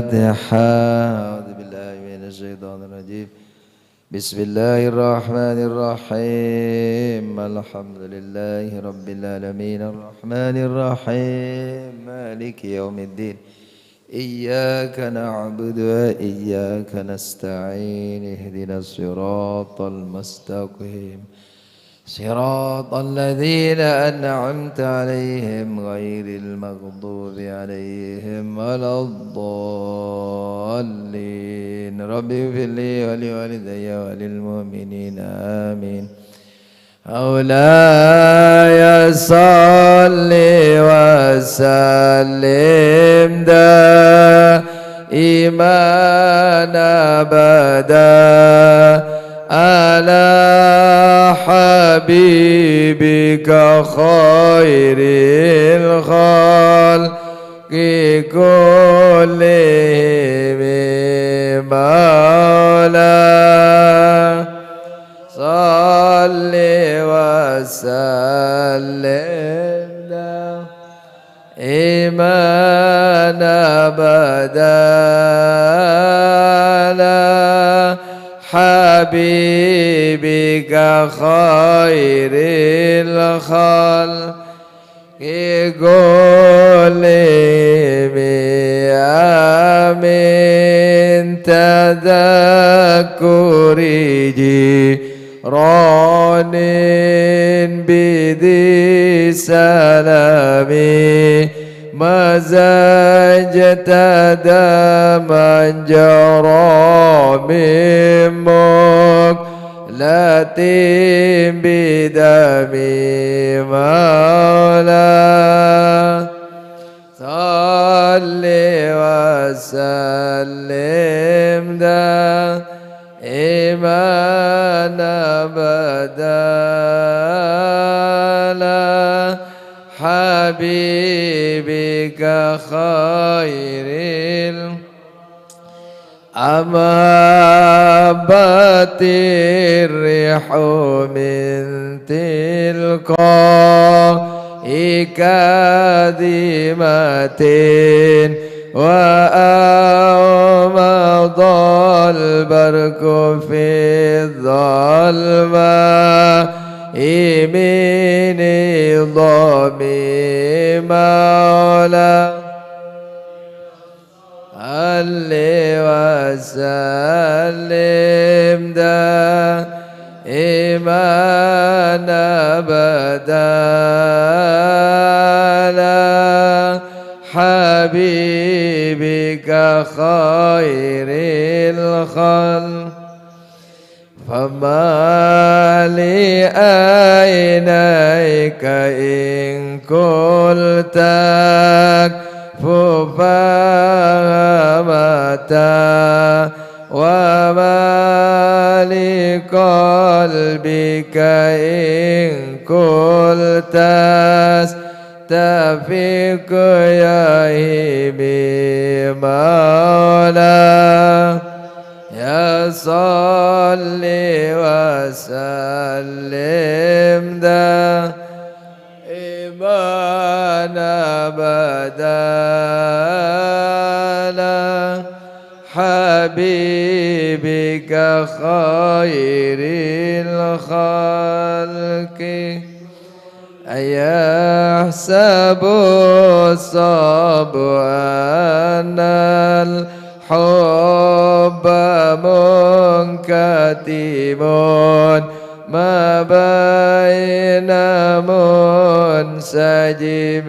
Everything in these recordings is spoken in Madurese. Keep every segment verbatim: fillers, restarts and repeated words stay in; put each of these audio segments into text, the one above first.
الفاتحة. أعوذ بالله من الشيطان الرجيم. بسم الله الرحمن الرحيم. الحمد لله رب العالمين. الرحمن الرحيم. مالك يوم الدين. إياك نعبد وإياك نستعين. اهدنا الصراط المستقيم. صراط الذين أنعمت عليهم غير المغضوب عليهم ولا الضالين. رب اغفر لي ولوالدي وللمؤمنين. آمين. مولاي صل وسلم دائما أبدا على حبيبك خير الخلق كلهم. مولاي صل وسلم دائما أبدا على حبيبك خير الخلق كلهم. آمين. تذكر جيران بذي سلام، مزجت دمعا جرى من مقلة بدم. مولاي صل وسلم دائما أبدا على حبيبك خير ال- أما هبت الريح من تلقاء كاظمة، وأومض البرق في الظلماء من نظام. مولاي صل وسلم دائما أبدا على حبيبك خير الخلق. فما لعينيك إن قلت أكف فهمتا، وما لقلبك إن قلت أستفق يهيم. مولاي يا صل وسلم دائما أبدا على حبيبك خير الخلق. أيحسب الصبي أن الحب منكتم ما بين منسجم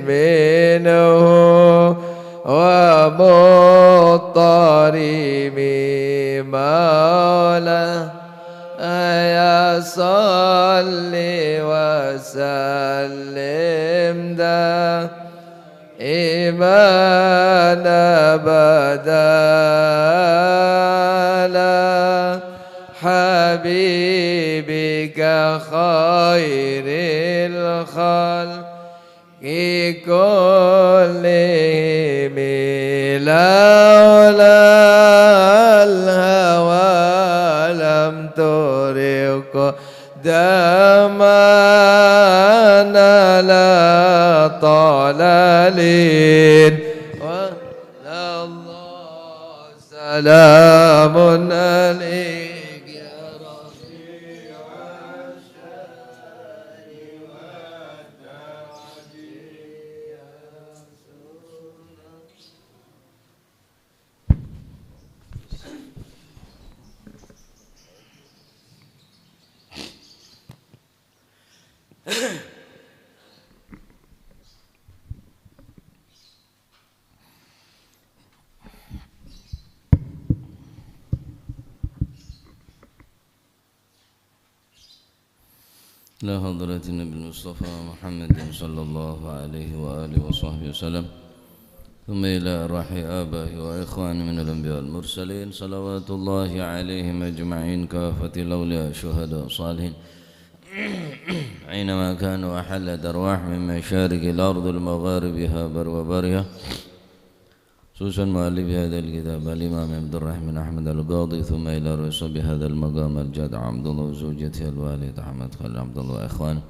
منه ومضطرم؟ مولاي يا صل وسلم دائما أبدا على حبيبك خير الخلق كلهم. لولا الهوى لم ترق دمعا على طلل. الله، سلام عليك يا ربيع الشهر والدرج يا سنة. إلى حضرة النبي المصطفى محمد صلى الله عليه وآله وصحبه وسلم. ثم إلى أرواح آبائه وإخوانه من الأنبياء والمرسلين، صلوات الله عليهم أجمعين، كافة الأولياء، الشهداء، الصالحين، أينما كانوا، وحلت أرواح من مشارق الأرض لمغاربها، بر وبرها، خصوصا مؤلف هذا الكتاب الإمام عبد الرحمن أحمد القاضي، ثم إلى رسول بهذا المقام الجاد عبد الله وزوجته الوالد أحمد خليل عبد الله وإخوانه،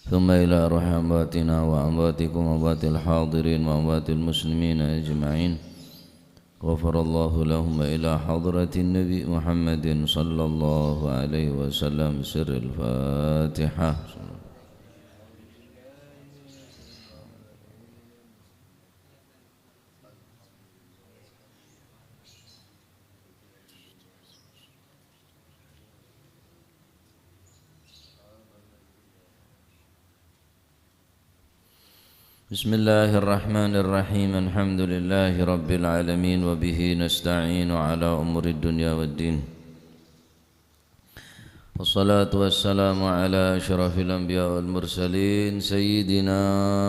ثم إلى أرواح أمواتنا وأمواتكم وأموات الحاضرين وأموات المسلمين أجمعين، غفر الله لهم، وإلى حضرة النبي محمد صلى الله عليه وسلم، سر الفاتحة. بسم الله الرحمن الرحيم. الحمد لله رب العالمين، وبه نستعين على أمور الدنيا والدين. والصلاة والسلام على أشرف الأنبياء والمرسلين، سيدنا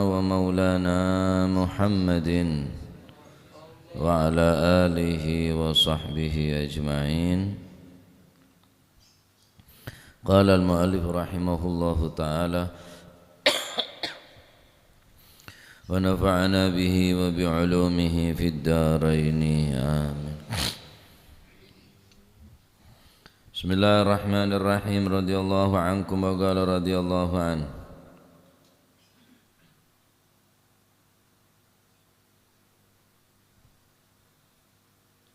ومولانا محمد وعلى آله وصحبه أجمعين. قال المؤلف رحمه الله تعالى، ونفعنا به وبعلومه في الدارين، آمين. بسم الله الرحمن الرحيم. رضي الله عنكم، وقال رضي الله عنه.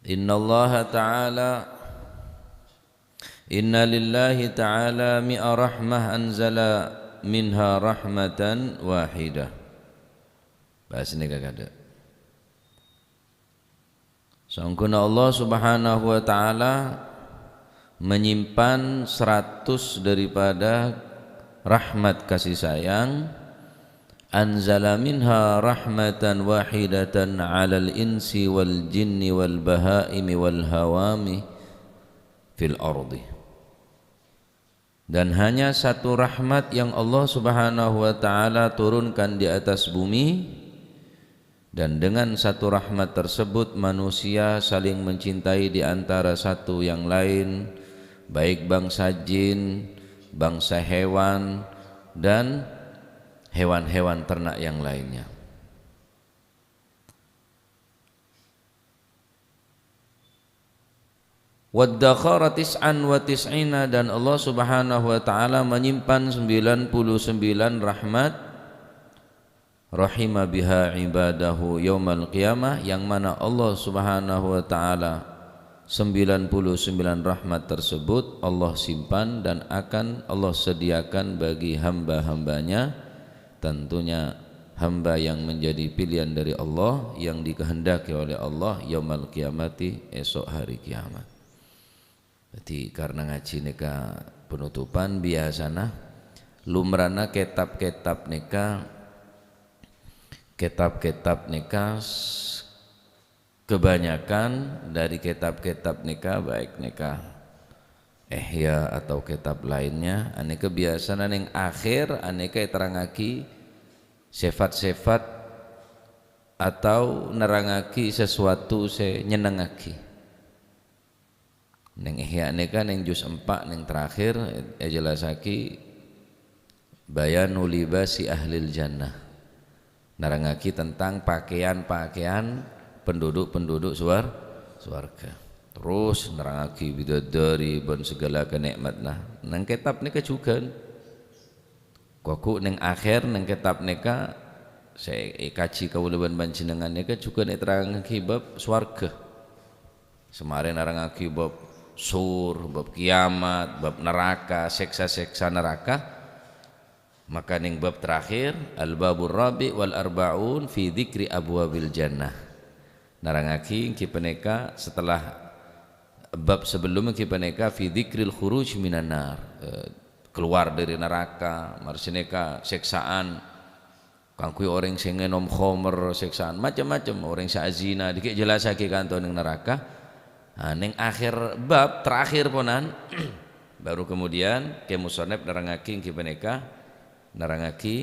إن الله تعالى، إن لله تعالى مئة رحمة أنزل منها رحمة واحدة. Bahas ini kagak ada. Sangkuna Allah Subhanahu wa Ta'ala menyimpan seratus daripada rahmat kasih sayang, anzala minha rahmatan wahidatan 'alal insi wal jinni wal bahaimi wal hawami fil ardi. Dan hanya satu rahmat yang Allah Subhanahu wa Ta'ala turunkan di atas bumi, dan dengan satu rahmat tersebut manusia saling mencintai di antara satu yang lain, baik bangsa jin, bangsa hewan, dan hewan-hewan ternak yang lainnya. Waddakhara tis'an wa tis'ina, dan Allah Subhanahu wa Ta'ala menyimpan sembilan puluh sembilan rahmat, rahima biha ibadahu yaumal qiyamah, yang mana Allah Subhanahu wa Ta'ala sembilan puluh sembilan rahmat tersebut Allah simpan dan akan Allah sediakan bagi hamba-hambanya, tentunya hamba yang menjadi pilihan dari Allah, yang dikehendaki oleh Allah, yaumal qiyamati, esok hari kiamat. Jadi, karena ngaji neka penutupan, biasana lumrana kitab-kitab neka, kitab-kitab neka s-, kebanyakan dari kitab-kitab neka, baik neka Ihya atau kitab lainnya, aneka biasana neng akhir aneka eterrangagi sifat-sifat atau nerrangagi sesuatu se nyennengngagi. Neng Ihya neka neng juz empa' neng terakhir e-, ejelasagi bayanu libasi ahlil jannah. Nerrangagi tentang pakaian-pakaian penduduk-penduduk suwar-, suwarga. Terus nerrangagi bidadari ban segala kenikmatna. Neng kitab neka jugan. Koku neng akhir neng kitab neka sè èkajhi kaulâ bân panjhennengngan nèka jhughân èterrangngaghi bab sowarghâ. Samarè nerrangngaghi bab sur, bab kiamat, bab naraka, sèksa-sèksa naraka. Maka neng bab terakhir, al-babur rabi' wal arba'un fi dzikri abwabil jannah. Nerrangngaghi èngghi panèka setelah bab sebelum èngghi panèka fi dzikril khuruj minan nar, eh, keluar dari neraka, marè sanèka sèksaan kaangghuy orèng sè ngènom khomer, sèksaan macem-macem, orèng sè azina, dhika' jellassaghi kanto neng neraka. Nah, neng akhir bab terakhir ponan, baru kemudian Kè Musannif nerrangngaghi èngghi panèka, nerrangngaghi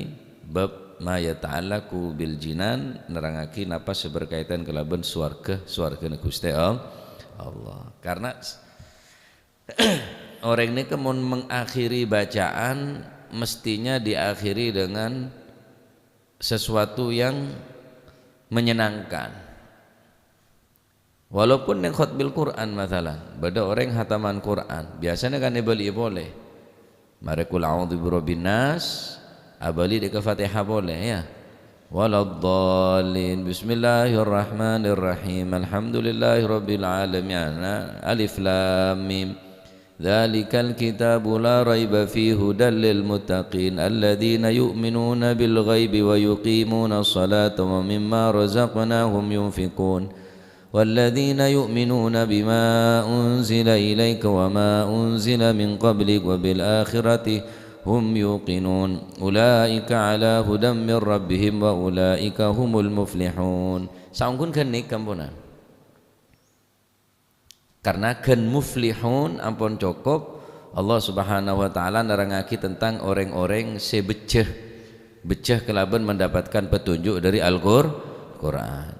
bab ma yata'allaqu bil jinan, nerrangngaghi napa sè berkaitan kalabân sowarghâ, sowarghâna Ghustè All-, Allah. Karena s-, orèng nèka mon mengakhiri bacaan, mestinya diakhiri dengan sesuatu yang menyenangkan. Walaupun neng khotmil Qur'an, masalan, bâdâ orèng hataman Qur'an, biasana kan èbâli'i polè. Marè qul a'udzu birabbin nas, abâli dhika Fatihah polè, ya. Waladdallin. Bismillahirrahmanirrahim. Alhamdulillahirabbil alamin. Alif lam mim. Dzalikal kitabu la raiba fihi hudal lil muttaqin, alladzina yu'minuna bil ghaibi wa yuqimunas salata wa mimma razaqnahum yunfiqun. Walladzina yu'minuna bima unzila ilaika wa ma unzila min qablik wa bil akhirati hum yuqinun. Ulaika ala hudam min rabbihim wa ulaika humul muflihun. Saongghuna ghâni' kamponan. Karena ghân muflihun ampon cokop, Allah Subhanahu wa Ta'ala nerrangngaghi tentang orèng-orèng sè bejjhâ, bejjhâ kalabân mendapatkan petunjuk dari Al-Qur-, Qur'an.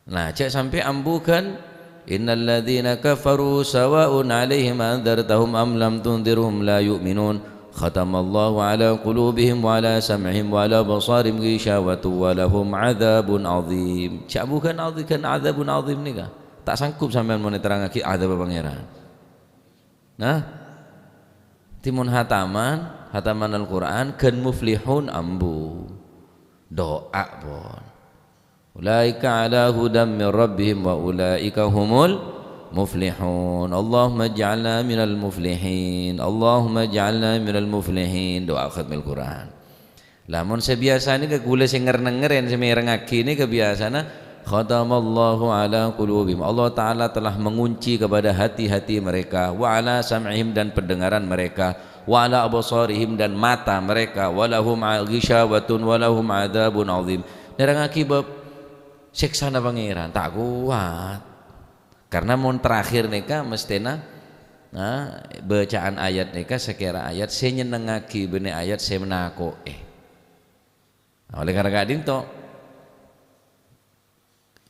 Nah, cè' sampè' ambu ghân, "Innal ladzina kafaru sawa'un 'alaihim andzartahum am lam tundzirhum la yu'minun. Khatamallahu 'ala qulubihim wa 'ala sam'ihim wa 'ala absarihim ghishawatun wa lahum 'adzabun 'adzim." Cè' ambu ghân 'adzi-, ghân 'adzabun 'adzim nèka. Ta' sanggup sampèyan mon èterrangngaghi adzabba Pangèran. Nah, timon hataman, hataman Al-Qur'an, ghân muflihun ambu. Do'a pon. "Ulaika ala hudam min rabbihim wa ulaika humul muflihun. Allahumma ij'alna minal muflihin. Allahumma ij'alna minal muflihin." Do'a khatmil Qur'an. Lah, mon sè biyasa nèka ghulâ sè nger-nengngèrèn, sè mèrengngaghi nèka biyasana, "Khatamallahu ala qulubihim." Allah Ta'ala telah mengunci kepada hati-hati mereka, "Wa ala sam'ihim," dan pendengaran mereka, "wa ala absarihim," dan mata mereka, "wa lahum a-, ghisyawatun, wa lahum adzabun adzim." Nerrangngaghi bab sèksana Pangèran, ta' kowat. Karena mon terakhir nèka mestèna, nah, bacaan ayat nèka sakèra ayat sè nyennengngaghi bânnè ayat sè nako'è. Nah, oleh karena ka'dinto,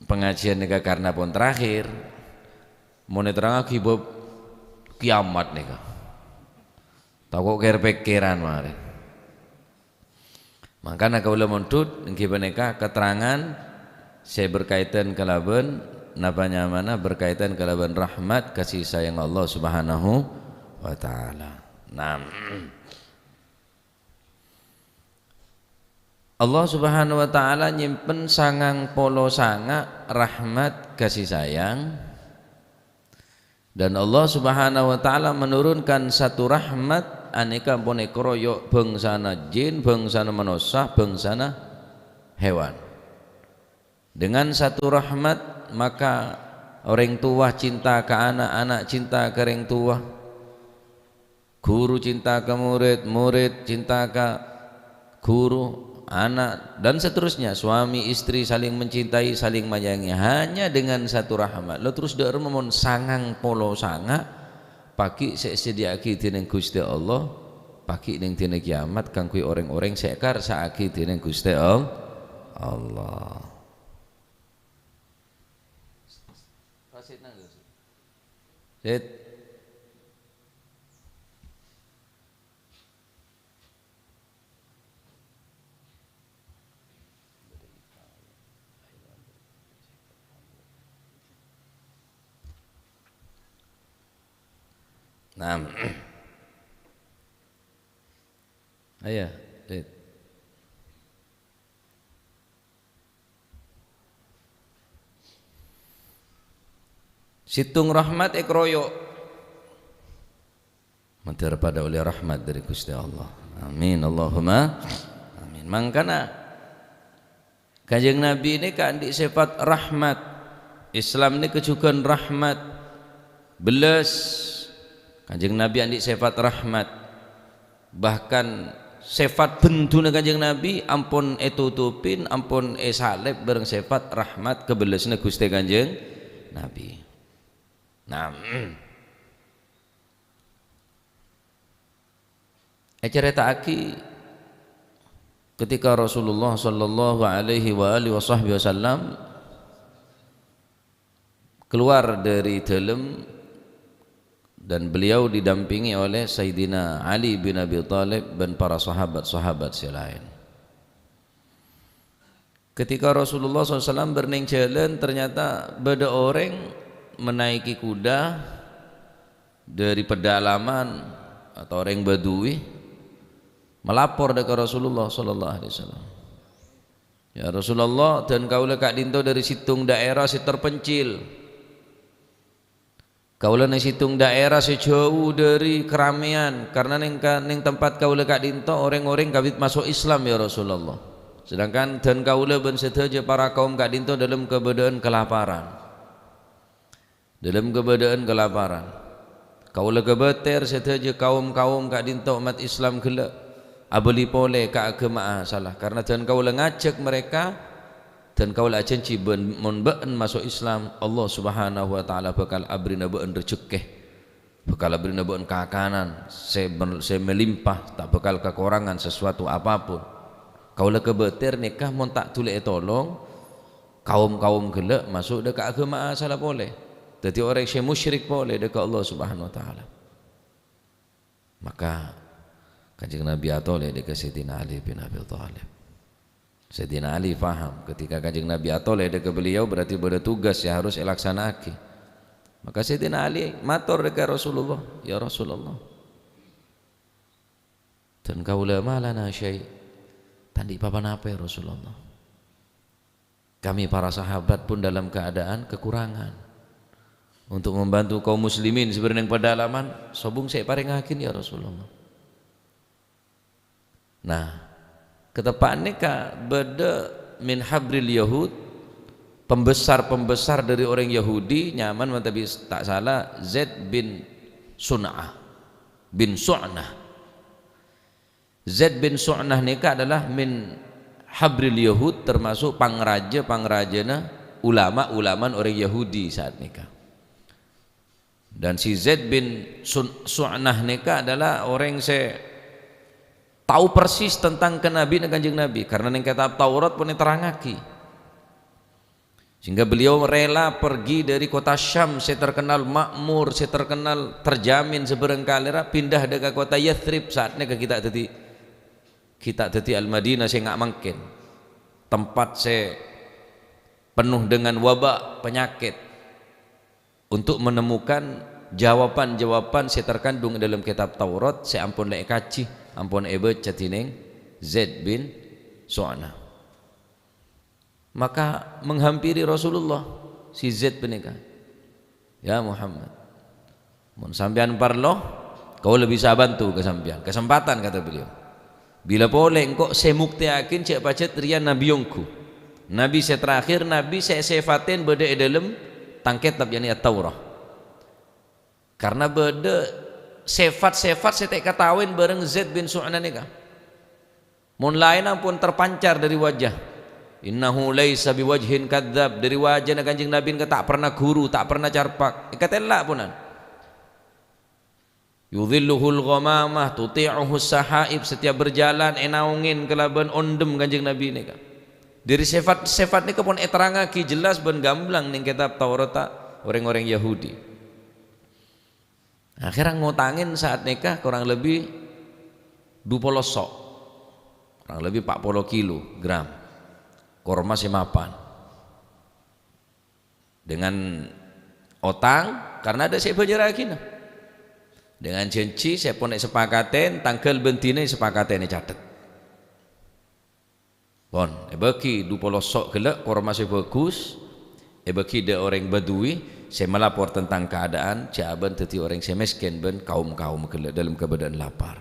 pengajian nèka karena pon terakhir, mon èterrangngaghi bab kiamat nèka. Tako' kèr-pèkkèran marè. Mangkana kaulâ mondhut èngghi panèka keterangan sè berkaitan kalabân napa nyamana berkaitan kalabân rahmat kasih sayang Allah Subhanahu wa Ta'ala. Nah, Allah Subhanahu wa Ta'ala nyimpen sangang polo sanga' rahmat kasih sayang. Dan Allah Subhanahu wa Ta'ala menurunkan satu rahmat, anèka pon èkaroyok bângsana jin, bângsana manossa, bângsana hewan. Dengan satu rahmat, maka orèng towa cinta ka ana', ana' cinta ka orèng towa. Guru cinta ka murid, murid cinta ka guru, anak, dan seterusnya. Suami istri saling mencintai, saling menyayangi. Hanya dengan satu rahmat. Lo terus dâ' remma mon sangang polo sanga', paghi' sè èsadhiyâ'aghi dhinèng Ghustè Allah, paghi' neng dina kiamat kaangghuy orèng-orèng sè èkarsa'aghi dhinèng Ghustè All-, Allah. Sit. Naam. Ayo, Rit. Sèttong rahmat èkaroyok. Mandhâr padâ ollè rahmat dâri Ghustè Allah. Amin. Allahumma amin. Mangkana Kanjeng Nabi nèka andi' sèfat rahmat. Islam nèka jhughân rahmat. Bellas. Kanjeng Nabi andi' sèfat rahmat. Bahkan sèfat bendhuna Kanjeng Nabi ampon ètotopin, ampon èsalèp bhâreng sèfat rahmat kabellasna Ghustè Kanjeng Nabi. Nah, ècarèta'aghi ketika Rasulullah sallallahu alaihi wa alihi wasahbihi wasallam keluar dari dalam dan beliau didampingi oleh Sayyidina Ali bin Abi Thalib dan para sahabat-sahabat sè laèn. Ketika Rasulullah sallallahu alaihi wasallam bârnèng jhâlân, ternyata bâdâ orèng menaiki kuda dari pedalaman atau orèng Badui melapor dâ' ka Rasulullah sallallahu alaihi wasallam. "Ya Rasulullah, dân kaulâ ka'dinto dâri sèttong daerah sè terpencil. Kaulâ neng sèttong daerah sè jhâu dâri keramaian, karna neng ka-, neng tempat kaulâ ka'dinto orèng-orèng kawit maso' Islam, ya Rasulullah. Sedangkan dân kaulâ bân sadhâjâ para kaum ka'dinto dâlem kabâdâ'ân kalaparan. Dâlem kabâdâ'ân kalaparan. Kaulâ kabâtèr sadhâjâ kaum-kaum ka'dinto ommat Islam ghellâ' abâli polè ka aghâma asalla, karna dân kaulâ ngajhâk mereka, dân kaulâ ajhânjhi bân, mon bâ'na maso' Islam, Allah Subhanahu wa Ta'ala bhâkal aberri'na bâ'na rejekkè, bhâkal aberri'na bâ'na kakanan sè ben-, sè melimpah, ta' bhâkal kakorangan sesuatu apapun. Kaulâ kabâtèr nèka mon ta' dhuli ètolong, kaum-kaum ghellâ' maso' dâ' ka aghâma asalla polè, dâddhi orèng sè musyrik polè dâ' ka Allah Subhanahu wa Ta'ala." Maka Kanjeng Nabi atolè dâ' ka Sayyidina Ali bin Abi Thalib. Sayyidina Ali paham, ketika Kanjeng Nabi atolè dâ' ka beliau, berarti bâdâ tugas sè harus èlaksana'aghi. Maka Sayyidina Ali mator dâ' ka Rasulullah, "Ya Rasulullah, dân kaulâ ma lana syai', ta' andi' pa-ponapa, ya Rasulullah. Kami para sahabat pun dalam keadaan kekurangan. Untuk membantu kaum muslimin sè bâdâ neng pedalaman, sobung sè èparèngaghi, ya Rasulullah." Nah, kateppa'an nèka bâdâ min habril Yahud, pembesar-pembesar dâri orèng Yahudi, nyamana manabi ta' sala Zaid bin Sun'ah, bin Su'nah. Zaid bin Su'nah nèka adalah min habril Yahud, termasuk pangrajâ-pangrajâna ulama-ulama orèng Yahudi saat nèka. Dan si Zaid bin Sun-, Su'nah nèka adalah orèng sè tao persis tentang kenabianna Kanjeng Nabi, karna neng Kètab Taurat pon èterrangaghi. Sehingga beliau rela pergi dari kota Syam sè terkenal makmur, sè terkenal terjamin sabârâng kalèra, pindah dâ' ka kota Yathrib, saat nèka ghi' ta' dâddhi, ghi' ta' dâddhi Al-Madinah sè nga' mangkèn, tempat sè penuh dengan wabah, penyakit, untuk menemukan jawaban-jawaban sè terkandung dalam Kètab Taurat sè ampon la èkajhi, ampon èbâca dhinèng Zaid bin Su'nah. Maka menghampiri Rasulullah, si Zaid panèka, "Ya Muhammad, mon sampèyan parlo, kaulâ bisa abhânto ka sampèyan." Kesempatan, kata beliau. "Bilâ polè engko' sè muktèyaghi jhâ' pajhât rèya nabi ongghu. Nabi sè terakhir, nabi sè èsèfatè bâdâ è dâlem tang kètab, yakni At-Taurah." Karna bâdâ sèfat-sèfat sè ta' èkataowè bhâreng Zaid bin Su'nah nèka. Mon laènna pon terpancar dâri wajah. "Innahu laisa biwajhin kadzdzab." Dâri wajahna Kanjeng Nabi nèka ta' pernah ghuru, ta' pernah carpak. Èkatèla' ponan. "Yudhilluhul ghamamah, tuti'uhus sahaib." Setiap berjalan, ènaongè kalabân ondhem Kanjeng Nabi nèka. Dâri sèfat-sèfat nèka pon èterrangaghi jelas bân gamblang neng Kètab Taurat orèng-orèng Yahudi. Akhèrra ngotangè saat nèka kurang lebbi du polo so', kurang lebbi pa' polo kilogram korma sè mapan. Dengan otang, karna adâ' sè èbâjârraghina. Dengan janji, sè pon èsepakatè, tangghâl bân dina èsepakatè ècatet. Pon, èbâgi du polo so' ghellâ' korma sè bhâghus, èbâgi dâ' orèng Badui, sè malapor tentang keadaan, jâ' bân dhâddhi orèng sè mèskèn bân kaum-kaum ghellâ' dâlem kabâdâ'ân lapar.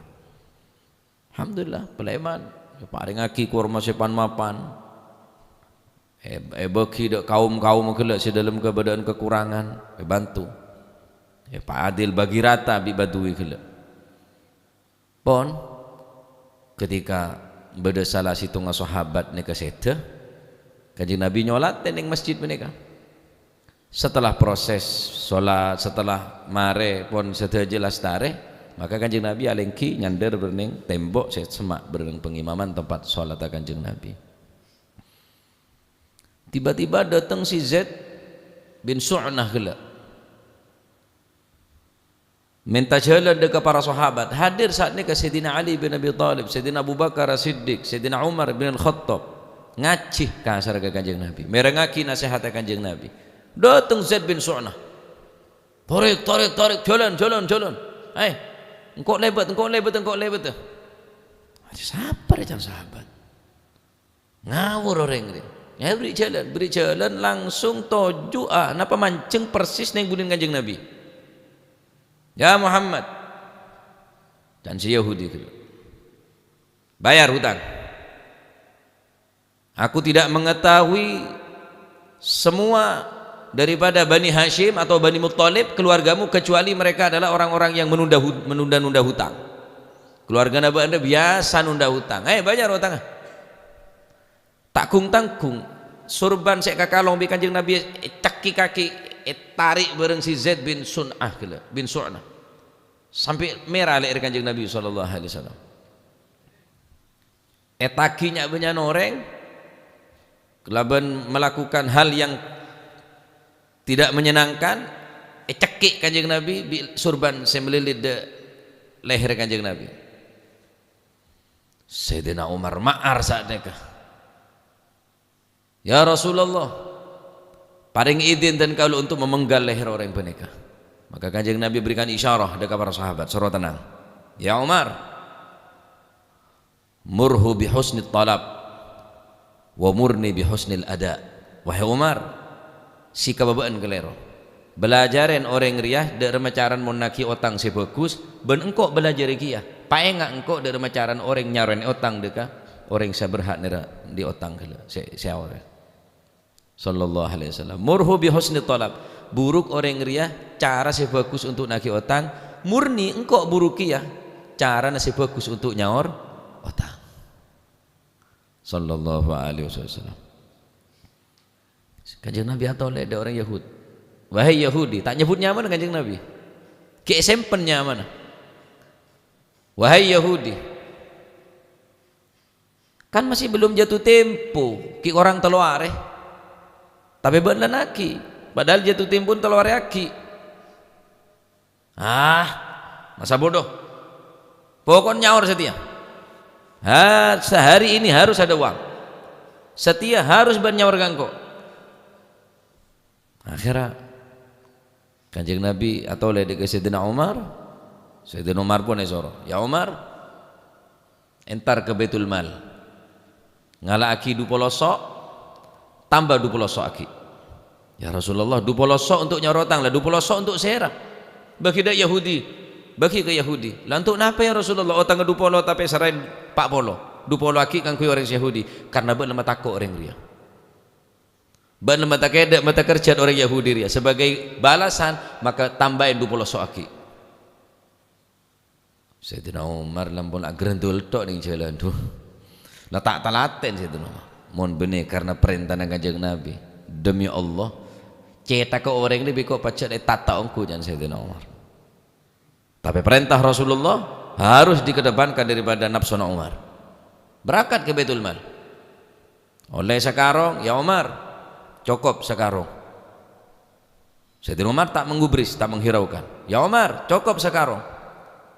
Alhamdulillah, palèman, èparèngaghi korma sè pan-mapan. È-, èbâghi dâ' kaum-kaum ghellâ' sè dâlem kabâdâ'ân kakorangan, èbânto. Èpaadil bâgi rata bi' Badui ghellâ'. Pon, ketika bâdâ sala sèttonga sahabat nèka sèdhâ, Kanjeng Nabi nyolat neng masjid panèka. Setelah proses sholat, setelah marè pon sadhâjâ lastarè, maka Kanjeng Nabi alèngghi nyandher bârnèng tembok sè semma' bârnèng pangimaman tempat sholatta Kanjeng Nabi. Tiba-tiba dâteng si Zaid bin Su'nah ghellâ'. Mènta jhâlân dâ' ka para sahabat. Hadir sa'at nèka Sayyidina Ali bin Abi Thalib, Sayyidina Abu Bakar As-Siddiq, Sayyidina Umar bin Al-Khattab. Ngajhi kasarra ka Kanjeng Nabi. Mèrengngaghi nasèhatta Kanjeng Nabi. Dâteng Zaid bin Su'nah. "Tarik, tarik, tarik. Jhâlân, jhâlân, jhâlân. Ayo. Engko' lèbât, engko' lèbât, engko' lèbât." Sapa rè can sahabat? Ngawur orèng rè. Èbèrri' jhâlân, bèrri' jhâlân langsung toju', ah, napa manjheng persis neng budina Kanjeng Nabi. "Ya Muhammad," can si Yahudi ghellâ', "bayar hutang. Aku tidak mengetahui semua daripada Bani Hashim atau Bani Muttalib, keluargamu, kecuali mereka adalah orang-orang yang menunda hu-, menunda-nunda hutang. Keluargana bâ'na biyasa nunda hutang. Ayo, bayar hutangnga." Ta' gung-tanggung, sorban sè èkakalong bi' Kanjeng Nabi ècekki kaki, ètarik bâreng si Zaid bin Sun'ah ghellâ', bin Su'nah. Sampè' mèra lè'èrra Kanjeng Nabi sallallahu alaihi wasallam. Ètagi nya'-bânnya'an orèng, kalabân melakukan hal yang tidak menyenangkan, ècekki' Kanjeng Nabi bi' sorban sè malilit dâ' lèhèrra Kanjeng Nabi. Sayyidina Umar ma'ar sa'at nèka. "Ya Rasulullah, parèng idin dhân kaulâ untuk memenggal leher orèng panèka." Maka Kanjeng Nabi berikan isyarah dâ' ka para sahabat, soro tenang. "Ya Umar, murhu bi husnit talab, wa murni bi husnil ada." Wahai Umar, sikap bâ'na kalèro. Bâlâjârân orèng rèya dâ' remma carana mon naghi otang sè bhâghus, bân engko' bâlâjârè kèya. Paènga' engko' dâ' remma carana orèng nyaorènè otang dâ' ka orèng sè berhak nèra andi' otang ghellâ', sè, sè aorèng. Sallallahu alaihi wasallam. "Murhu bi husni talab." Buruk orèng rèya cara sè bhâghus untuk naghi otang, murni engko' buruk kèya carana sè bhâghus untuk nyaor otang. Sallallahu alaihi wasallam. Kanjeng Nabi atolè dâ' orèng Yahud. "Wahai Yahudi," ta' nyebbhut nyamana Kanjeng Nabi. Ghi' èsèmpen nyamana. "Wahai Yahudi, kan masih belum jatuh tempo, ghi' korang tello arè. Tapè bâ'na la naghi, padahal jatuh tempona tello arè aghi'." "Ah, masa bodoh. Pokokna nyaor satèya. Ha, sehari ini harus ada uang. Satèya harus bâ'na nyaor ka engko'." Akhèrra Kanjeng Nabi atolè dâ' ka Sayyidina Umar. Sayyidina Umar pon èsoro, "Ya Umar, entar ka Baitul Mal. Ngala'aghi du polo so', tamba du polo so' aghi'." "Ya Rasulullah, du polo so' untuk nyaor otang, la du polo so' untuk sèra?" "Bâgi dâ' Yahudi, bâgi ka Yahudi." "La untuk napa, ya Rasulullah, otangnga du polo tapè saraèn pa' polo? Du polo aghi' kaangghuy orèng sè Yahudi." "Karna bâ'na matako' orèng rèya. Bâ'na matakedhâ', matakerjhât orèng Yahudi rèya. Sebagai balasan, maka tambaè du polo so' aghi'." Sayyidina Umar la pon agerendul tok neng jhâlân, duh. La ta' talatèn Sayyidina Umar. Mon bânnè karna parèntana Kanjeng Nabi. Demi Allah, cèthagghâ orèng rèya bi' engko' pajhât ètata ongghu, can Sayyidina Umar. Tapè parènta Rasulullah harus dikedepankan daripada nafsuna Umar. Berangkat ka Baitul Mal. Ollè sakarong, "Ya Umar, cokop sakarong." Sayyidina Umar ta' menggubris, ta' menghiraukan. "Ya Umar, cokop sakarong."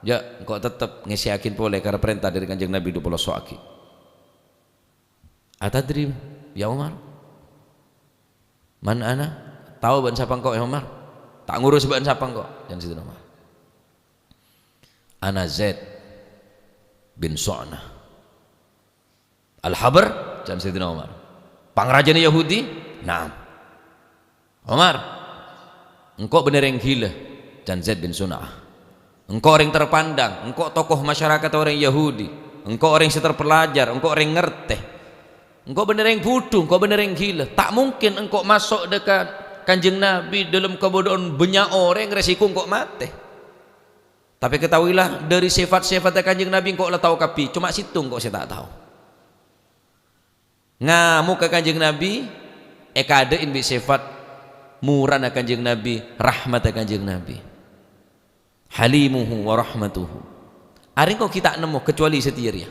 "Ya, engko' tettep ngèssèyaghin polè karna parènta dâri Kanjeng Nabi du polo so' aghi'." "Atadri, ya Umar? Man ana?" "Tao bâ'na sapa engko', ya Umar? Ta' ngurus bâ'na sapa engko'?" can Sayyidina Umar. "Ana Zaid bin Su'nah." "Al-Habr?" can Sayyidina Umar. "Pangrajâna Yahudi?" "Na'am." "Umar, "Engko' bânnè rèng ghilâ," can Zaid bin Sun'ah. "Engko' orèng terpandang, engko' tokoh masyarakat orèng Yahudi, engko' orèng sè terpelajar, engko' orèng ngartè. Engko' bânnè rèng budhu, engko' bânnè rèng ghilâ. Ta' mungkin engko' maso' dâ' ka Kanjeng Nabi dâlem kabâdâ'ân bânnya' orèng, resiko engko' matè. Tapè ketahuilah, dâri sèfat-sèfatta Kanjeng Nabi engko' la tao kabbhi, coma sèttong engko' sè ta' tao." Ngamok ka Kanjeng Nabi, èkadâ'in bi' sèfat murana Kanjeng Nabi, rahmatta Kanjeng Nabi. Halimuhu wa rahmatuhu. Arèng engko' ghi' ta' nemmo, kecuali satèya rèya.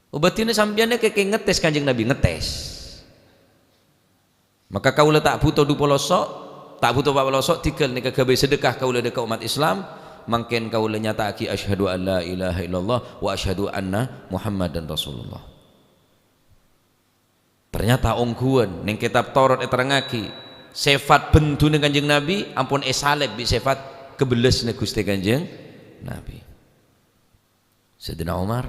Obâdhina sampèyan nèka kè ngetes Kanjeng Nabi, ngetes. Maka kaulâ ta' bhuto du polo so', ta' bhuto pa' polo so', dhigghâl nèka ghâbây sedekah kaulâ dâ' ka ommat Islam, mangkèn kaulâ nyata'aghi asyhadu an la ilaha illallah wa asyhadu anna Muhammadan Rasulullah. Ternyata ongghuwân, neng Kètab Taurat èterrangngaghi, sèfat benduna Kanjeng Nabi ampon èsalèb bi' sèfat kabellasna Ghustè Kanjeng Nabi. Sayyidina Umar,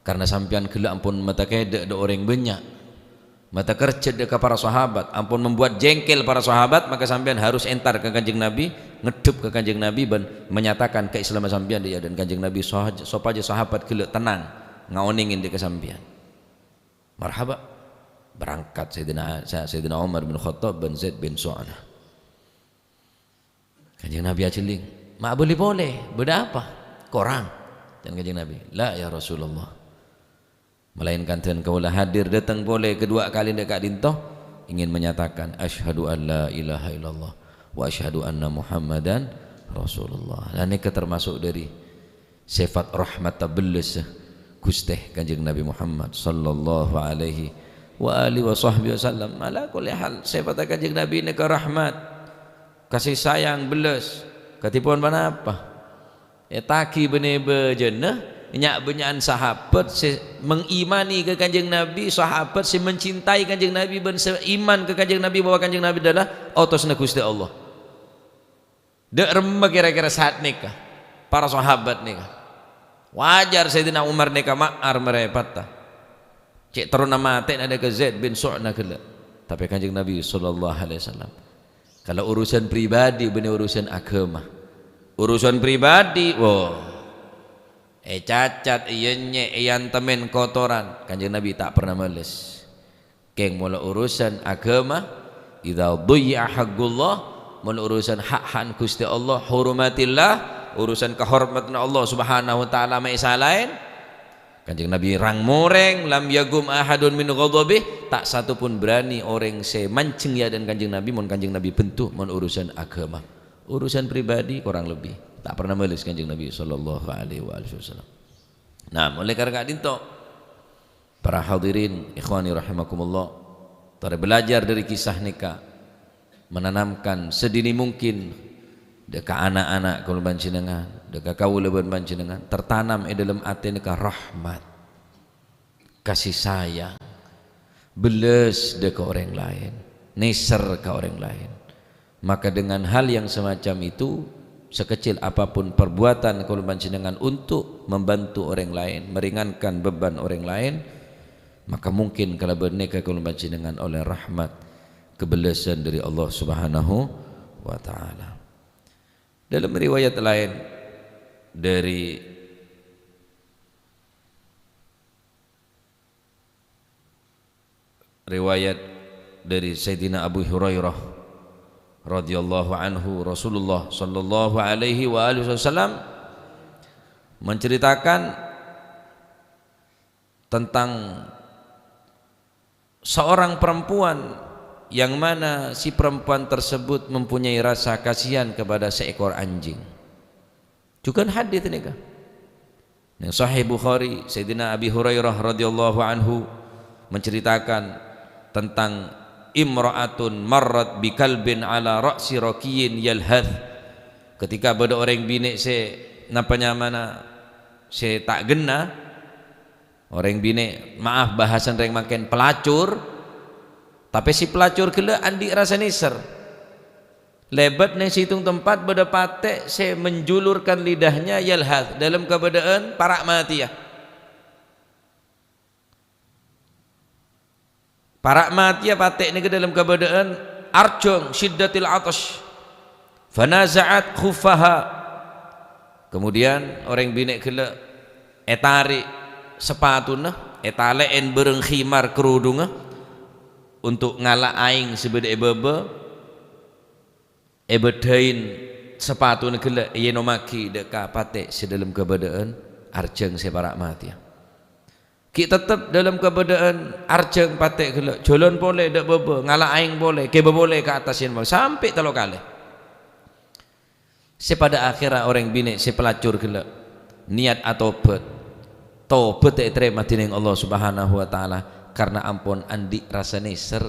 "Karna sampèyan ghellâ' ampon mata kèdâ' dâ' orèng bânnya', mata kerja dâ' ka para sahabat, ampon membuat jengkel para sahabat, maka sampèyan harus entar ka Kanjeng Nabi, ngeddhep ka Kanjeng Nabi bân menyatakan kaislaman sampèyan dâ' iyâ dâ' Kanjeng Nabi, sohaj-, sopajâ sahabat ghellâ' tennang ngaonèngè dâ' ka sampèyan." Marhaba. Berangkat Sayyidina, Sa-, Sayyidina Umar bin Khattab bân Zaid bin Su'anah. Kanjeng Nabi ajhelling, "Ma' abâli polè, bâdâ apa?" "Korang," can Kanjeng Nabi. "La, ya Rasulullah. Malaènkan dân kaulâ hadir dâteng polè kedua kali dâ' ka'dinto, ingin menyatakan, asyhadu an la ilaha illallah wa asyhadu anna Muhammadan Rasulullah." Lah nèka termasuk dâri sèfat rahmat tabellas Ghustè Kanjeng Nabi Muhammad sallallahu alaihi wa alihi wa sahbihi wasallam. Ala kulli hal, sèfatta Kanjeng Nabi nèka rahmat, kasih sayang, bellas. Kadhipon ponapa? Ètagi bânnè bâjâna, nya'-bânnya'an sahabat sè mengimani ka Kanjeng Nabi, sahabat sè mencintai Kanjeng Nabi, bân sè iman ka Kanjeng Nabi bahwa Kanjeng Nabi adalah otosna Ghustè Allah. Dâ' remma kèra-kèra saat nèka, para sahabat nèka. Wajar Sayyidina Umar nèka ma'ar marèpatta. Cè' terrona matèna dâ' ka Zaid bin Su'na ghellâ'. Tapè Kanjeng Nabi sallallahu alaihi wasallam, kalau urusan pribadi bânnè urusan agama. Urusan pribadi, wo. Ècacat, èyènyè', èantemèn kotoran. Kanjeng Nabi ta' pernah males. Kèng, mola urusan agama, idza dhuyyi'a haqqullah, mon urusan hak-hakan Ghustè Allah, hurumatillah, urusan kahormadhânna Allah Subhanahu wa Ta'ala ma' èsalaèn, Kanjeng Nabi rang-morèng, "Lam yagum ahadun min ghadabih," ta' satopun bârâni orèng sè manjheng è adâ'na Kanjeng Nabi, mon Kanjeng Nabi bhendhu, mon urusan agama. Urusan pribadi, korang lebbi, ta' pernah males Kanjeng Nabi sallallahu alaihi wa alihi wasallam. Nah, molaè karè ka'dinto, para hadirin, ikhwani rahimakumullah, torè belajar dâri kisah nèka, menanamkan sedini mungkin dâ' ka ana'-ana' kaulâ panjhennengngan, dâ' ka kaulâ bân panjhennengngan, tertanam è dâlem atè nèka rahmat, kasih sayang, bellas dâ' ka orèng laèn, nèser ka orèng laèn. Maka dengan hal yang semacam itu, sekecil apapun perbuatan kaulâ panjhennengngan untuk membantu orèng laèn, meringankan beban orèng laèn, maka mungkin kalabân nèka kaulâ panjhennengngan ollè rahmat, kebellasan dâri Allah Subhanahu wa Ta'ala. Dalam riwayat laèn dâri riwayat dâri Sayyidina Abu Hurairah radhiyallahu anhu, Rasulullah sallallahu alaihi wa alihi wasallam menceritakan tentang seorang perempuan yang mana si perempuan tersebut mempunyai rasa kasihan kepada seekor anjing. Jhughân hadits nèka. Neng Sahih Bukhari, Sayyidina Abi Hurairah radhiyallahu anhu menceritakan tentang imra'atun marrat bi kalbin ala ra'si raqiyyin yalhath. Ketika bâdâ orèng binè' sè napa nyamana sè ta' ghenna, orèng binè', maaf, bhâsana rèng mangkèn pelacur, tapè si pelacur ghellâ' andi' rasa nèser. Lèbât neng sèttong tempat bâdâ patè' sè menjulurkan lidahnya yalhath dâlem kabâdâ'ân para' matèya. Para' matèya patè' nèka dâlem kabâdâ'ân arjhâng syiddatil 'athasy, fanaza'at khuffaha. Kemudian orèng binè' ghellâ' ètarè' sapatona, ètalè'è bârâng khimar kerudungnga, untuk ngala' aèng sè bâdâ è bâbâ, èbâddhâi sapatona ghellâ', èyènommaghi dâ' ka patè' sè dâlem kabâdâ'ân arjhâng sè para' matèya. Ghi' tettep dâlem kabâdâ'ân arjhâng patè' ghellâ', jhâlân polè dâ' bâbâ, ngala' aèng polè, ghibâ polè ka attas yèn mau, sampè' tello kalè. Sè pada akhèrra orèng binè' sè pelacur ghellâ' niyat atobhât. Tobhât ètarèma dhinèng Allah Subhanahu wa Ta'ala karna ampon andi' rassa nèser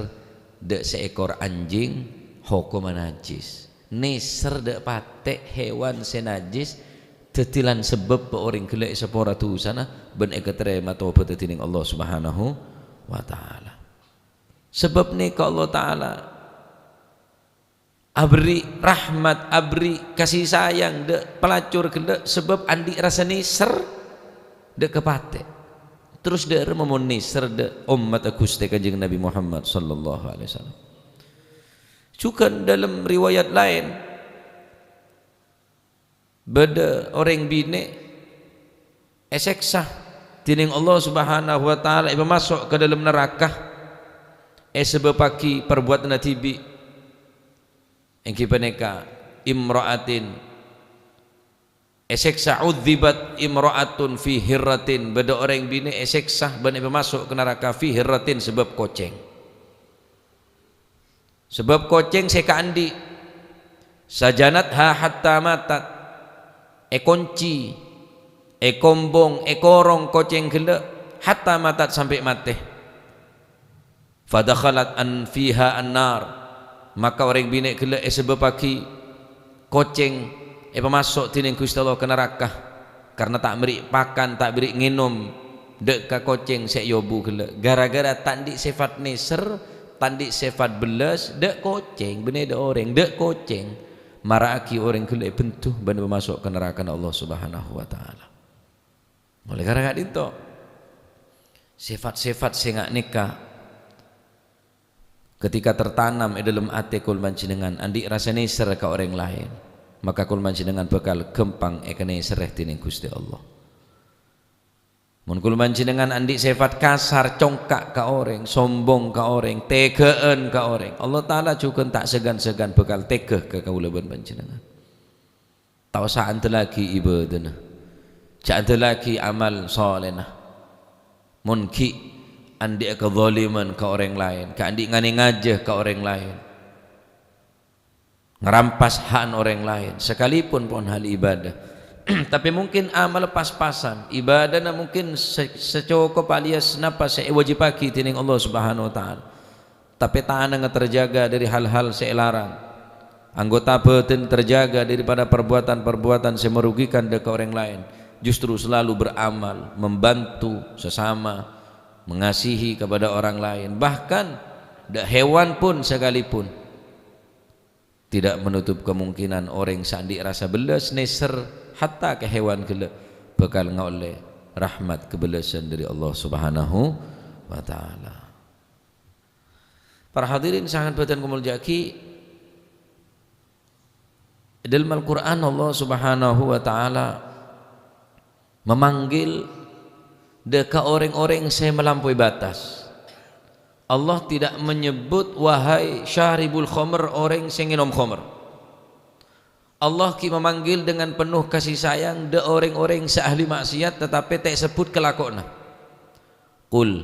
dâ' saèkor anjing hokomma najjhis. Nèser dâ' patè' hèwan sè najjhis, dhâddhi lan sabâbbhâ orèng ghellâ' èsapora dhusana bân èkatarèma tobhâddhâ dhinèng Allah Subhanahu wa Ta'ala. Sabâb nèka Allah Ta'ala aberri' rahmat, aberri' kasih sayang dâ' pelacur ghellâ' sabâb andi' rassa nèser dâ' ka patè'. Terros dâ' remma mon nèser dâ' ommaddhâ Ghustè Kanjeng Nabi Muhammad sallallahu alaihi wasallam. Jhughân dâlem riwayat laèn, bâdâ orèng binè' èsèksa dhinèng Allah Subhanahu wa Ta'ala, èpamaso' ka dâlem naraka, èsabâbbhâghi parbuatanna dhibi', èngghi panèka imra'atin èsèksa, "Udzibat imra'atun fi hirratin," bâdâ orèng binè' èsèksa bân èpamaso' ka naraka, "fi hirratin," sabâb kocèng. Sabâb kocèng sè èkaandi', "sajanatha hatta matat," èkonci, èkombong, èkorong kocèng ghellâ', "hatta matat," sampè' matè. "Fadakhalat an-, fiha an-nar," maka orèng binè' ghellâ' èsabâbbhâghi kocèng èpamaso' dhinèng Ghustè Allah ka naraka, karna ta' mèrri' pakan, ta' mèrri' ngènom dâ' ka kocèng sè èobu ghellâ'. Ghârâ-ghârâ ta' andi' sèfat nèser, ta' andi' sèfat bellas dâ' kocèng, bânnè dâ' orèng, dâ' kocèng, mara'aghi orèng ghellâ' èbendhu bân èpamaso' ka narakana Allah Subhanahu wa Ta'ala. Olè karana ka'dinto, sèfat-sèfat sè nga' nèka ketika tertanam è dâlem atè kaulâ panjhennengngan andi' rassa nèser ka orèng laèn, maka kaulâ panjhennengngan bhâkal ghâmpang èkanèserrè dhinèng Ghustè Allah. Mon kaulâ panjhennengngan andi' sèfat kasar, congka' ka orèng, sombong ka orèng, tèghâ'ân ka orèng, Allah Ta'ala jhughân ta' sèghân-sèghân bhâkal tèghâ ka kaulâ bân panjhennengngan. Ta' osa andellaghi ibâdâna. Jhâ' andellaghi amal solèna. Mon ghi' andi'â kadhâliman ka orèng laèn, ghi' andi' nganè-ngajâ ka orèng laèn, ngarampas ha'na orèng laèn, sakalipun pon hal ibadah. Tapè mungkin amalla pas-pasan, ibadahna mungkin sa-, sacokop alias napa sè èwâjibhâghi dhinèng Allah Subhanahu wa Ta'ala. Tapè tanangnga terjaga dâri hal-hal sè èlarang. Anggota bhâdhân terjaga daripada perbuatan-perbuatan sè merugikan dâ' ka orèng laèn. Justru selalu beramal, membantu sesama, mengasihi kepada orang lain. Bahkan, dâ' hewan pun sekalipun, tidak menutup kemungkinan orèng sè andi' rassa bellas nèser hatta ka hewan ghellâ' bhâkal ngaollè rahmat kabellasân dâri Allah Subhanahu wa Ta'ala. Para hadirin sè sanget bhâdhân kamolja'aghi, è dâlem Al-Qur'an Allah Subhanahu wa Ta'ala memanggil dâ' ka orèng-orèng sè malampoi batas. Allah tidak menyebut, "Wahai syaribul khamr, orèng sè ngènom khamr." Allah ghi' memanggil dengan penuh kasih sayang dâ' orèng-orèng sè ahli maksiat, tatapè ta' èsebbhut kalakowanna. "Qul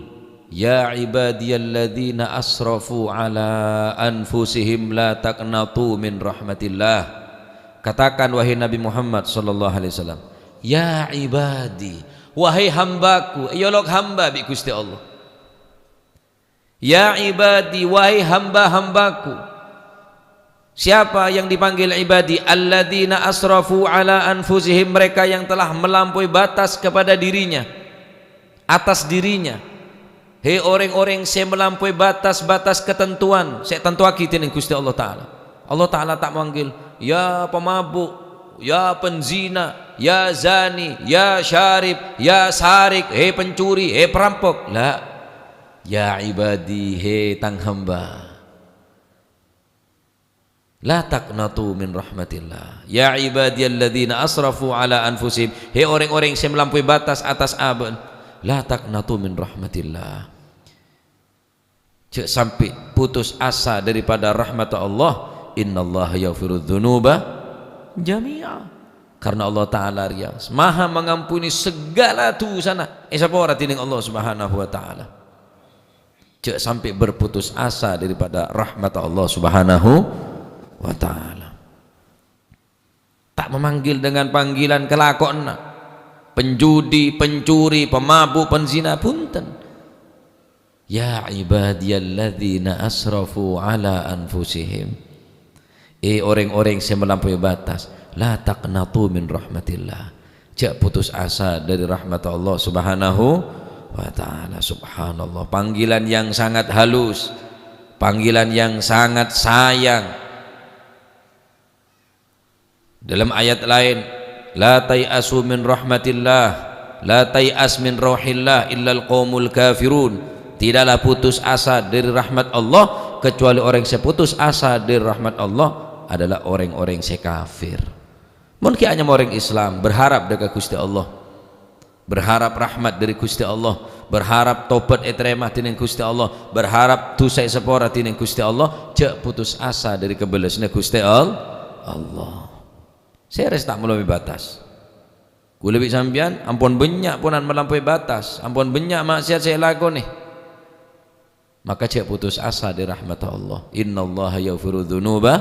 ya ibadiyalladzina asrafu ala anfusihim la taqnatu min rahmatillah." Katakan, wahai Nabi Muhammad sallallahu alaihi wasallam, "Ya ibadi, wahai hambaku," èolok hamba bi' Ghustè Allah. "Ya ibadi, wahai hamba-hambaku." Siapa yang dipanggil ibadi? "Alladzina asrafu ala anfusihim," mereka yang telah melampaui batas kepada dirinya, atas dirinya. He, orèng-orèng sè melampaui batas-batas ketentuan sè ètantoaghi dèning Ghustè Allah Ta'ala. Allah Ta'ala ta' manggil, "Ya pemabuk, ya penzina, ya zani, ya syarib, ya sarik, he pencuri, he perampok." La. "Ya ibadi, he tang hamba." "La taqnatu min rahmatillah. Ya ibadiyalladzina asrafu ala anfusihim." He orèng-orèng sè malampaè batas atas abâ', "La taqnatu min rahmatillah." Jhâ' sampè' putus asa daripada rahmatta Allah. "Innallaha yaghfirudz dzunuba jami'a." Karena Allah Ta'ala rèya maha mengampuni segala dusana. Èsapora dhinèng Allah Subhanahu wa Ta'ala. Jhâ' sampè' berputus asa daripada rahmat Allah Subhanahu wa Ta'ala. Ta' memanggil dengan panggilan kalakowanna, penjudi, pencuri, pemabuk, penzina, bhunten. "Ya ibadiyalladzina asrafu ala anfusihim." Eh, orèng-orèng sè malampaè batas, "La taqnatu min rahmatillah." Jhâ' putus asa dâri rahmat Allah Subhanahu wa Ta'ala. Subhanallah, panggilan yang sangat halus, panggilan yang sangat sayang. Dalam ayat laèn, "La tai'asu min rahmatillah, la tai'as min rauhillah illal qaumul kafirun." Tidaklah putus asa dâri rahmat Allah, kecuali orèng sè putus asa dâri rahmat Allah adalah orèng-orèng sè kafir. Mon ghi' anyama orèng Islam, berharap dâ' ka Ghustè Allah, berharap rahmat dâri Ghustè Allah, berharap tobat ètarèma dhinèng Ghustè Allah, berharap dusa èsapora dhinèng Ghustè Allah, jhâ' putus asa dâri kabellâsânna Ghustè Al-, Allah. Sèrès ta' malampaè batas. Kaulâ bi' sampèyan ampon bânnya' ponan malampaè batas, ampon bânnya' ma'siyat sè èlakonè. Maka jhâ' putus asa dâri rahmatta Allah. "Innallaha yaghfirudz dzunuba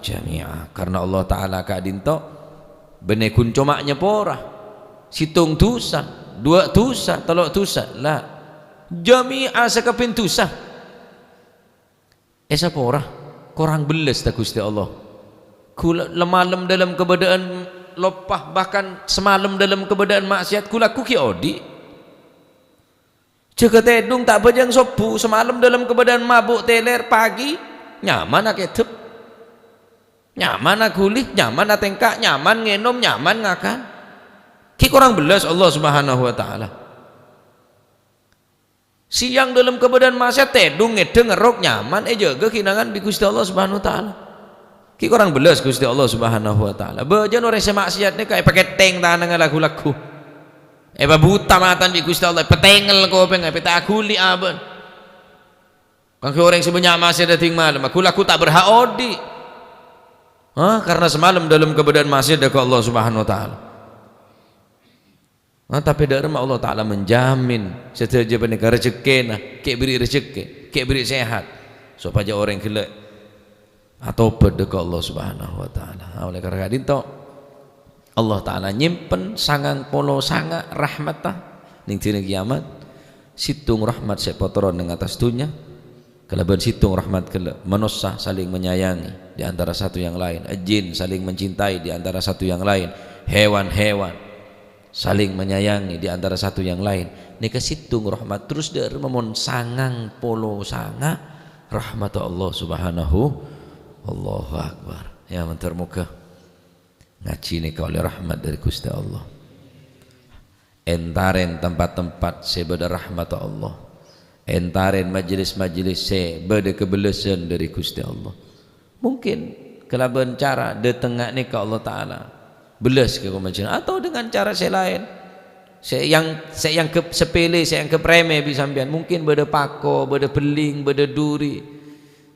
jami'a." Karena Allah Ta'ala ka'dinto bânnè ghun coma nyapora sèttong dusa, duwâ' dusa, tello' dusa. La. Jami'a, sakabbhiyân dusa. Èsapora, korang bellâs ta' Ghustè Allah. Ghulâ malem dâlem kabâdâ'ân loppa, bahkan samalem dâlem kabâdâ'ân ma'siyat, ghulâ ghi' odi'. Jâgâ tèdung ta' bâjâng sobbhu, samalem dâlem kabâdâ'ân mabuk tèlèr, pagi nyamana kèdhep. Nyamana ghuli, nyamana tèngka, nyaman ngènom, nyaman ngakan. Ghi' korang bellâs Allah Subhanahu wa Ta'ala. Sèyang dâlem kabâdâ'ân ma'siyat, tèdung ngèdhing ngerrok nyaman, èjâgâ kènangan bi' Ghustè Allah Subhanahu wa Ta'ala. Ghi' korang bellâs Ghustè Allah Subhanahu wa Ta'ala. Bâjâna orèng sè ma'siyat nèka èpakèthèng tanangnga la ghu-lagghu. Èpabuta matana bi' Ghustè Allah, èpatèngèl kopèngnga, èpataguli abâ'na. Kaangghuy orèng sè bânnya' ma'siyat dâteng malem, ghu-lagghu ta' berhak odi'. Hah? Karena samalem dâlem kabâdâ'ân ma'siyat dâ' ka Allah Subhanahu wa Ta'ala. Nah, tapè dâ' remma Allah Ta'ala menjamin sadhâjâ panèka rejekkèna, kè' bèrri' rejekkè, kè' bèrri' sehat, sopajâ orèng ghellâ' atobât dâ' ka Allah Subhanahu wa Ta'ala. Nah, oleh karena ka'dinto, Allah Ta'ala nyèmpen sangang polo sanga' rahmatta neng dina kiyamat, sèttong rahmat sè èpatoron neng attas dhunnya, kalabân sèttong rahmat ghellâ', manossa saling menyayangi di antara satu yang lain, jin saling mencintai di antara satu yang lain, hewan-hewan saling menyayangi di antara satu yang lain. Nèka sèttong rahmat, terros dâ' remma mon sangang polo sanga' rahmat Allah Subhanahu, Allahu Akbar. Ya, mandhâr moghâ ngajhi nèka ollè rahmat dâri Ghustè Allah. Èntarèn tempat-tempat sè bâdâ rahmat Allah. Èntarèn majelis-majelis sè bâdâ kabellâsân dâri Ghustè Allah. Mungkin kalabân cara dâtengnga nèka Allah Ta'ala bellâs ka kaulâ panjhennengngan, atau dengan cara sè laèn, sè yang, sè èangghep sepele, sè èangghep remeh bi' sampèyan. Mungkin bâdâ pako, bâdâ bhelling, bâdâ duri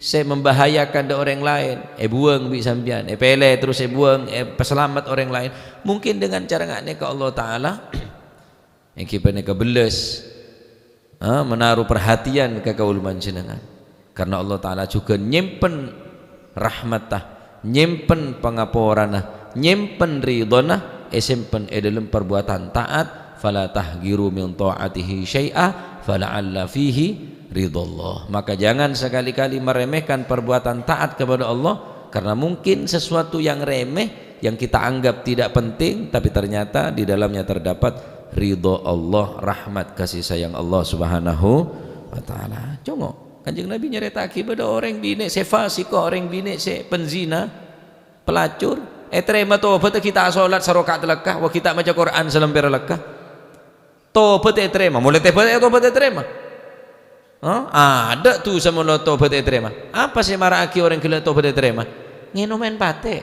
sè membahayakan dâ' orèng laèn, èbuwâng bi' sampèyan, èpèlè terros èbuwâng, èpasalamet orèng laèn. Mungkin dengan cara nga' nèka Allah Ta'ala èngghi panèka bellâs, ha, menaruh perhatian ka kaulâ panjhennengngan. Karena Allah Ta'ala jhughân nyèmpen rahmatta, nyèmpen pangaporana, nyèmpen ridhâna, èsèmpen è dâlem parbuatan taat, "Fala tahqiru min ta'atihi syai'a, fala'alla fihi ridhallah." Maka jangan sekali-kali meremehkan perbuatan taat kepada Allah, karena mungkin sesuatu yang remeh yang kita anggap tidak penting, tapi ternyata di dalamnya terdapat ridho Allah, rahmat kasih sayang Allah Subhanahu wa Ta'ala. Congok, Kanjeng Nabi nyarèta'aghi bâdâ orèng binè' sè fasik, orèng binè' sè penzina, pelacur, ètarèma tobhâddhâ ghi' ta' asolat sarokat telakka, wa ghi' ta' maca Qur'an salèmpèr telakka. Tobhât ètarèma, molaè tobhât, tobhât ètarèma. Hah? Adâ' dusa mon tobhât ètarèma. Apa sè mara'aghi orèng ghellâ' tobhât ètarèma? Ngènom èn patè'.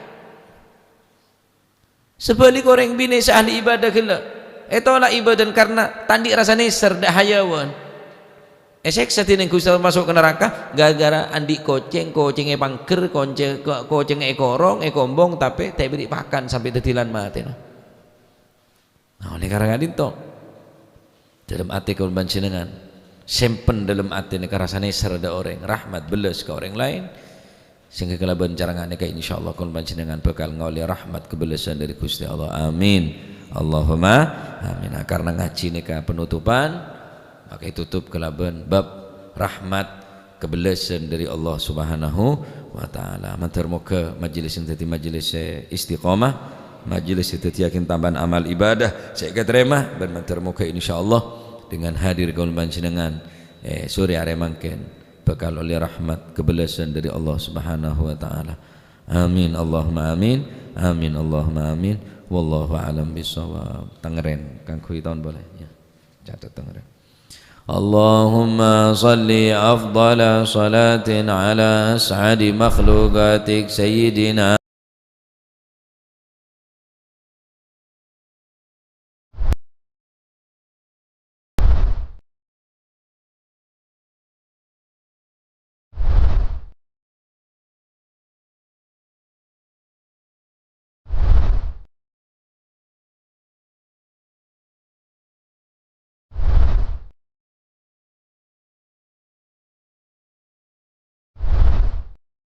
Sabhâligghâ orèng binè' sè ahli ibadah ghellâ', ètolak ibadahna karna ta' andi' rassa nèser, ta' hayawan. Èsèksa dhinèng Ghustè Allah maso' ka naraka ghâ-ghârâ andi' kocèng, kocèngnga èpangghâr, konce-, ko-, kocèngnga èkorong, èkombong, tapè ta' èberri' pakan sampè' dhâddhi lan matèna. Nah, oleh karena itu, dalam ati kaulâ panjhennengngan, simpen dalam ati nèka rassa nèser dâ' orèng, rahmat, bellas ka orèng laèn, sehingga kalabân cara nganèka, insyaallah, kaulâ panjhennengngan bakal ngaollè rahmat kabellasân dâri Ghustè Allah. Amin. Allahumma amin. Nah, karena ngajhi nèka penutupan, maka ètotop kalabân bab rahmat kabellasân dâri Allah Subhanahu wa Ta'ala. Mandhâr moghâ majelis sè dhâddhi majelis sè istiqomah, majelis sè dhâddhiyâghi tampan amal ibadah sè èkatarèma, bân mandhâr moghâ, insyaallah, dengan hadir kaulâ panjhennengngan, eh, sore arè mangkèn, bakal ollè rahmat kabellasân dâri Allah Subhanahu wa Ta'ala. Amin, Allahumma amin. Amin, Allahumma amin. Wallahu a'lam bishawab. Tangèrèn, kaangghuy taon polè, ya. Catet tangèrèn. Allahumma shalli afdhala shalatin ala as'adi makhluqatik Sayyidina